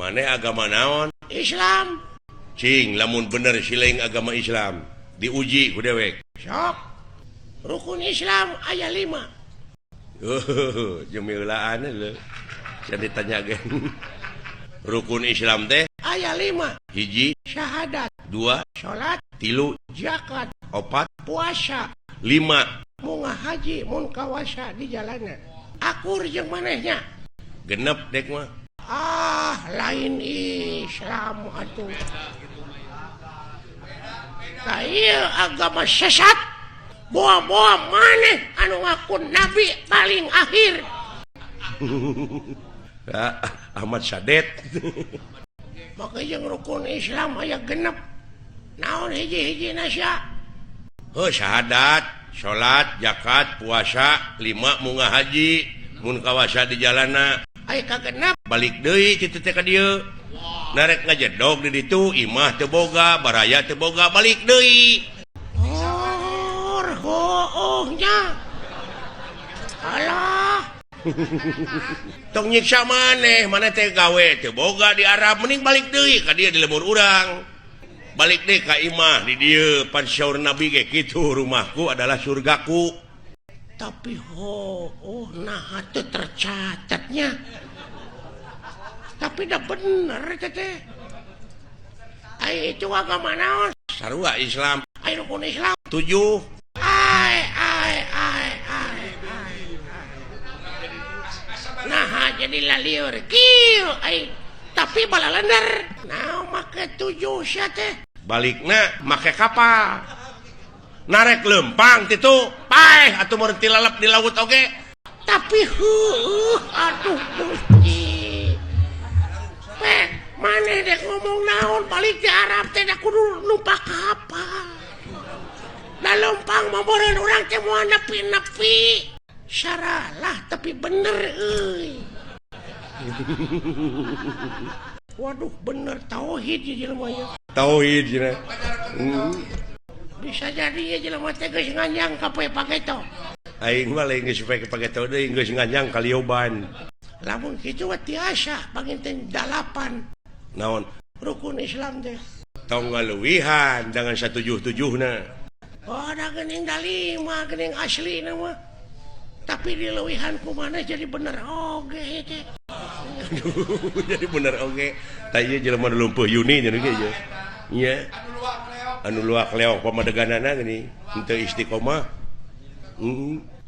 Maneh agama naon? Islam. Cing, lamun bener sileng agama Islam, diuji ku dewek. Sok. Rukun Islam aya 5. Oh, jemilaan lho. Saya ditanya ge. Rukun Islam teh aya 5. 1 syahadat, 2 salat, 3 zakat, 4 puasa, 5 munggah haji mun kawasa di jalanan. Akur jeung manehnya. Genep dek mah. Ah, lain Islam atuh. Nah, ieu agama sesat. Boa-boa maneh anu ngaku nabi paling akhir. Ahmad Sadet. Maka jeung rukun Islam aya 6. Naon hiji-hiji nasya? Heuh, syahadat, salat, zakat, puasa, 5 munggah haji, mun kawasa di jalana. Aya kagenep balik deui kitu teh ka dieu. Narek ngajedog di ditu, imah teu boga, baraya teu boga, balik deui. Oh, hooh nya. Alah. Tong nyiksa maneh, maneh teh gawe teu boga di Arab, mending balik deui ka dieu di lembur urang. Balik deui ka imah di dieu, pan saur Nabi ge kitu, rumahku adalah surgaku. Tapi oh nah teu tercatatnya. Tapi dah bener teh. Ai itu agama naon? Sarua Islam. Ai rukun Islam 7. Ai ai ai ai. Nah jadi lalieur kieu ai tapi balalender. Nah make 7 sia teh. Balikna make kapal. Narek lempang titu, paeh atuh mun tilalep di laut oge. Tapi heueuh aduh Gusti. Pek, maneh dek ngomong naon balik di Arab teh da kudu numpak kapal. Da lempang mah meureun urang teh moal nepi-nepi. Saralah tapi bener euy. Waduh bener tauhid ieu jelema nya. Tauhid cenah. Bisa jadi ieu jelema teh geus nganjang ka poe pageto. Aing mah lain geus poe pageto deui, geus nganjang ka lioban. Lamun kitu mah tiasa panginten 8. Naon? Rukun Islam teh. Tong ngaluwihan jangan 177na. Oh, da geuning da 5 geuning aslina mah. Tapi dileuwihan ku maneh jadi bener oge teh. Aduh, jadi bener oge. Tah ieu jelema nu lumpuh Yuni nya ge ieu. Nya. Anu luak leok pamadeganana geuning henteu istiqomah.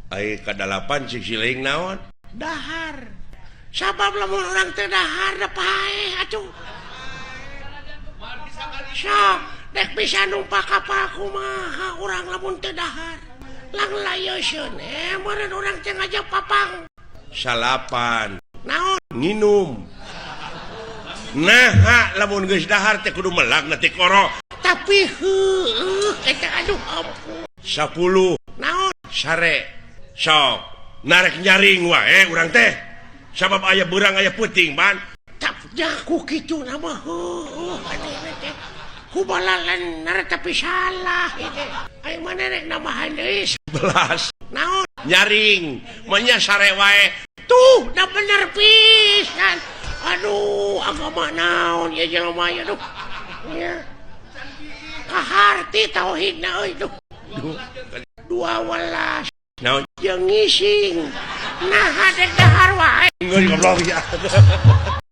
Ai ka-8 cik siling naon? Dahar. Sabab lamun urang teh dahar da paeh atuh. Sok dek bisa numpak kapal kumaha urang lamun teu dahar. Lang layoseun meureun urang teh ngajak papang. 9. Naon? Nginum. Nah, lamun geus dahar teh kudu melak na tikoro. Tapi heueuh eta aduh ampun. 10. Naon? Sare. Sok narek nyaring wae urang teh. Sabab aya beurang aya peuting ban. Tak jaku kitu nama heueuh aneh teh. Ku balalener tapi salah ieu teh. Aing maneh rek nambahan deui 11. Naon? Nyaring. Manya sare wae. Tuh, da bener pisan. Aduh, agama naon ya jelema ya aduh. Nya. Kaharti tauhidna euy duh. 12. Naon? Jeung ngising. Nah, dek dahar wae. Geus goblok ya.